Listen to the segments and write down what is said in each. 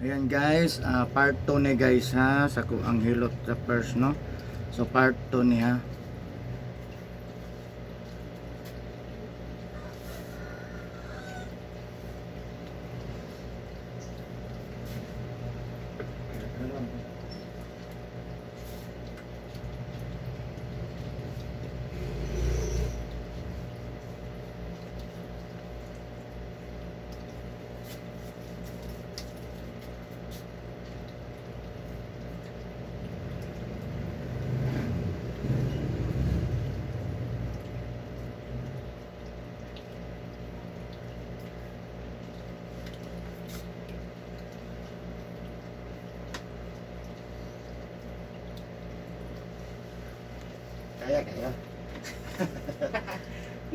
Ayan guys, part 2 ni guys ha, sa ang hilot sa first, no. So part 2 ni ha. Kaya kaya.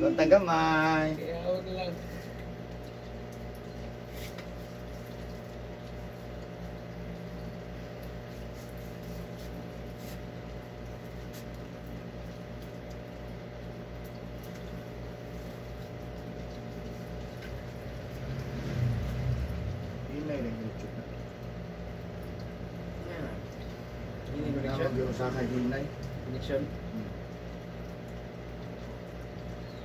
Kontang gamay. Kaya ako na lang. Hinay lang YouTube na. Yun yung connection. Tawag yung sa hinay. Connection.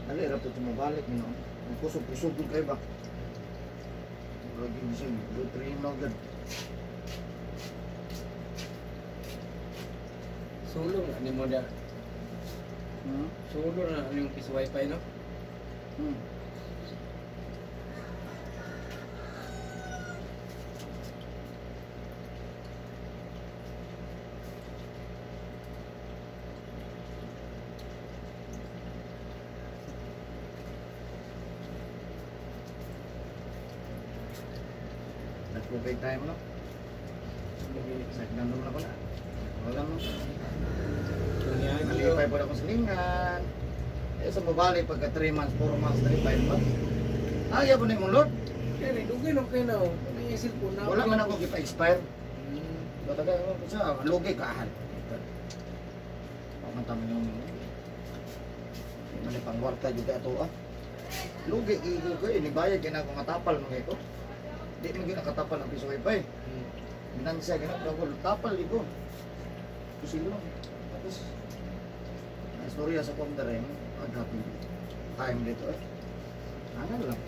Dali ra to mabalik no. Ang kusog-kusog gud kay ba. Murag yung sing, trino gud. Solo na ni mo da. Hmm? Solo na ano yung piso wifi, no? Hmm. Nag-provide tayo mo, no? Nagdandom na ko na. Wala mo. Nalipay po na akong silingan. Eh, sa mabali, pagka 3 months, 4 months, 3, 5 months. Ayaw po na yung Lord. Kaya na, dugay no kayo na. Oh. Ano yung cellphone na? Wala man ako kipa-expire. Hmm. Talaga, sa lugi ka. Pamanta mo yung di man ni pangwarta juga ato ah. Lugi igo ko eh, nibayad kay na ako nga tapal mga ko. Di man gyud nakatapal ang piso wifi. Binansya gina ko tapal di ko. Kusilo. Tapos ang istorya sa kong rin, ang happy time dito eh. Ano lang.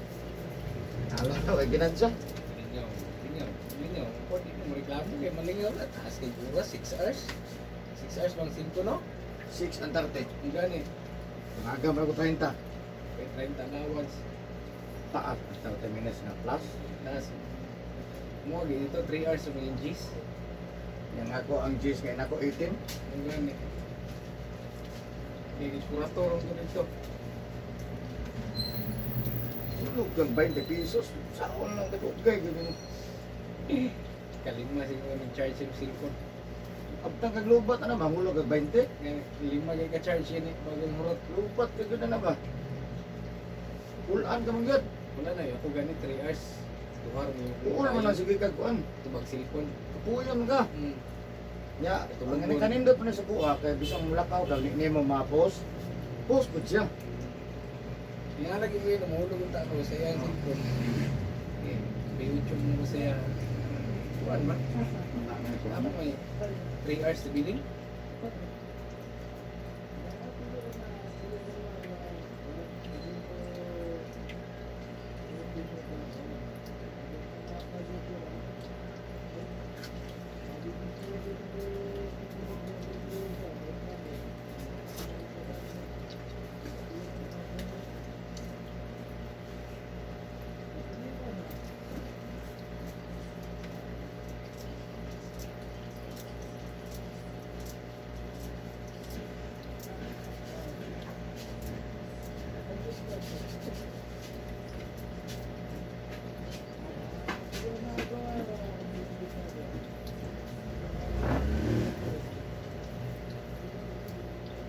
Alam na, kay ginansya. Lingaw, lingaw, lingaw. Pwede mo reklamo kay malingaw na. Taas kay oras, 6 hours. 6 hours bang cellphone, no? 6 and 30. Ang gani. Aga mo ko 30. Kay 30 na once. Taas, 30 minutes na plus. Taas. Mo dito 3 hours sa mga G's. Yang ako ang G's ngayon ako 18. Ang gani. Kay kurator ko dito. Tulog kang 20 pesos. Saan lang kadugay gud. Kalima siguro nag-charge yung cellphone. Abtang kag lubat ana ba hulog kag 20? Gani, lima kay ka-charge yun eh, bagong hurot. Lubat ka gud ana ba? Ulan ka man gyud. Wala na yun. Ako gani 3 hours. Duhar mo yung Uol man lang sige kag kuan. Tubag cellphone. Kapuyon ka. Nya, ang gani kanindot man sa kuha kay bisang mulakaw ka ni nimo mapos. Post pud siya. Yung lagi ko yun, mahulog ang tao sa iyang cellphone. Eh, may YouTube mo ko sa iya. Kuan ba? Tama may 3 hours na billing?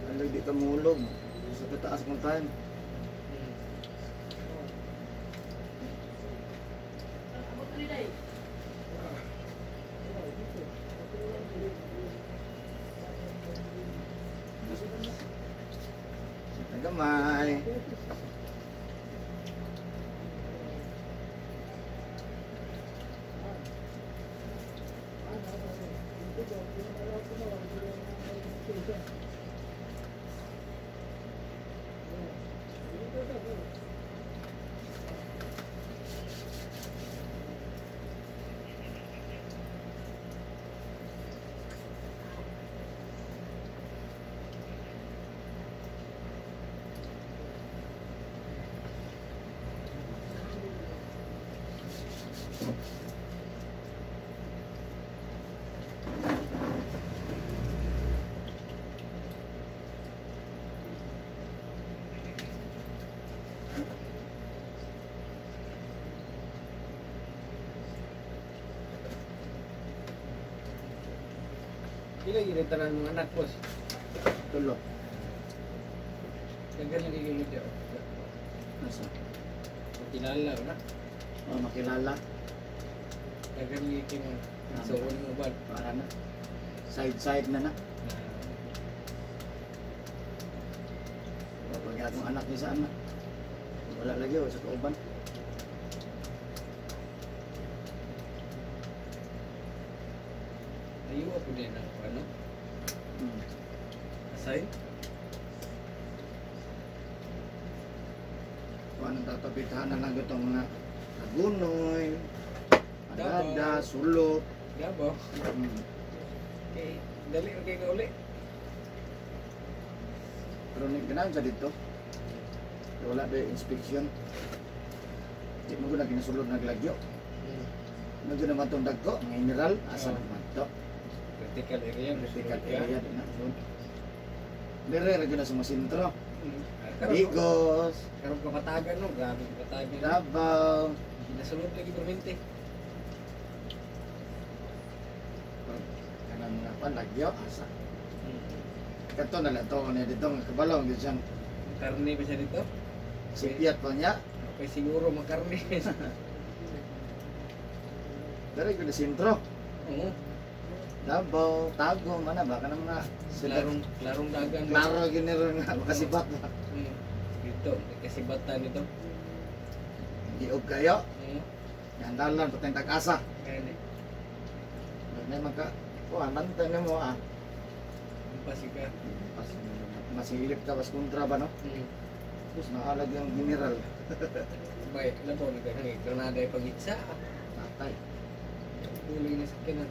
Ano di ka mulog sa kataas mong time. Nagamay. Pila gyud tanan mga anak, boss? Tulo. Daghan lagi gyud diya. Nasa? Kilala na. Oh, makilala. Daghan lagi kay mga so mo ba? Para na. Side side na na. Pag akong anak ni sa anak. Wala lagi oh, sa kauban. Ayo ako din ang ano? Asay? Kung anong tatapitahan na lang itong mga Lagunoy, Agada, Davao. Sulok. Davao. Kay dali ra kay kauli. Pero ni ganahan sa dito. Wala ba inspection. Di mo ko na ginasulod naglagyo. Medyo naman itong dagko, ang general, asa Oo. naman to. Critical area, Critical area din na. So, dire ra gyud na sa mga sentro. Karon Digos, karon kapatagan no, grabe kapatagan. Davao. Nasulod lagi permente. Kanang mga palagyo, asa. Kato na lang to, niya dito, nga kabalaw, gyud siyang Karne pa siya dito? sipyat pa niya. Okay, siguro makarne. Dire gyud na sentro. Oo. Davao, Tagum, ano ba? Kanang mga sila. Klarong klarong dagan. Klaro gyud ni ron nga makasibat ba. Dito, kasibatan nito. Giog kayo. Gandalan patay tag-asa. Kaya ni. May magka oh, bantay nimo ah. Pasi ka. Pas, masilip ka pas kontra ba no? Tapos naalag yung general. Bay, alam mo, nagkakangay. Granada ay pagitsa. Tatay. Tuloy na sa kinan.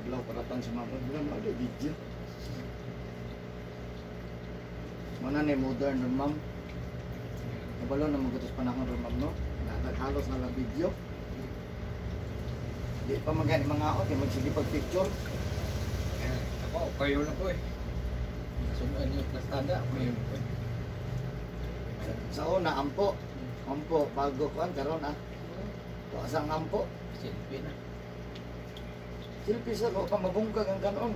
Naglaw paratan sa mga problem no di video. Mana ni modern ron ma'am. Kabalo na magutos panahon ron ma'am no. Naghalos na lang video. Di pa magani mga ako, kay magsige pag picture. Eh, ako, kayo na ko eh. Nasunuan yung plastada, kayo na ko eh. Sa una ampo, ampo bago kuan karon ah. Tuas ang ampo. Selfie na. Silpi sa ko pa mabungkag ang kanon.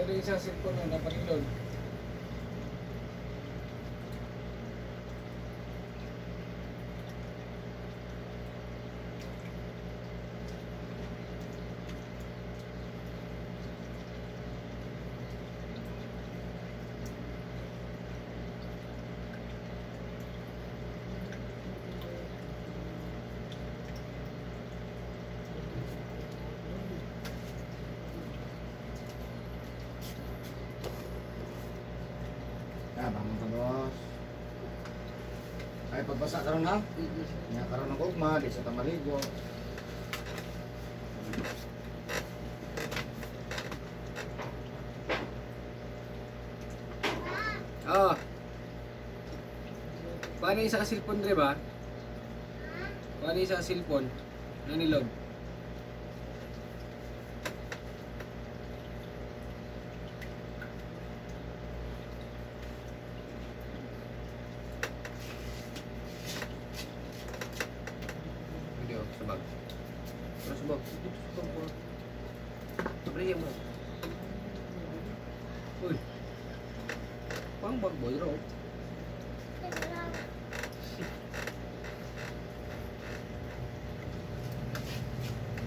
Ano yung sa cellphone na naparilod? Ah, bangon ka, boss. Ay, pagbasa karon ha? Nya karon ng ugma, di sa tamaligo. Ah. Paano yung sa cellphone, Dre ba? Paano yung sa cellphone? Nanilog. Hindi oh, sa bag. Pero sa bag. Dito sa bag ko. Abrihin mo. Uy. Pang bag boy, bro.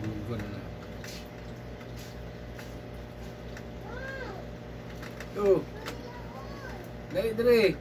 Google na. Oh. Dali, dali.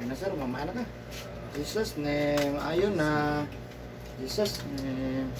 Okay na sir, mamaya na ka. Jesus name, ayon na. Jesus name.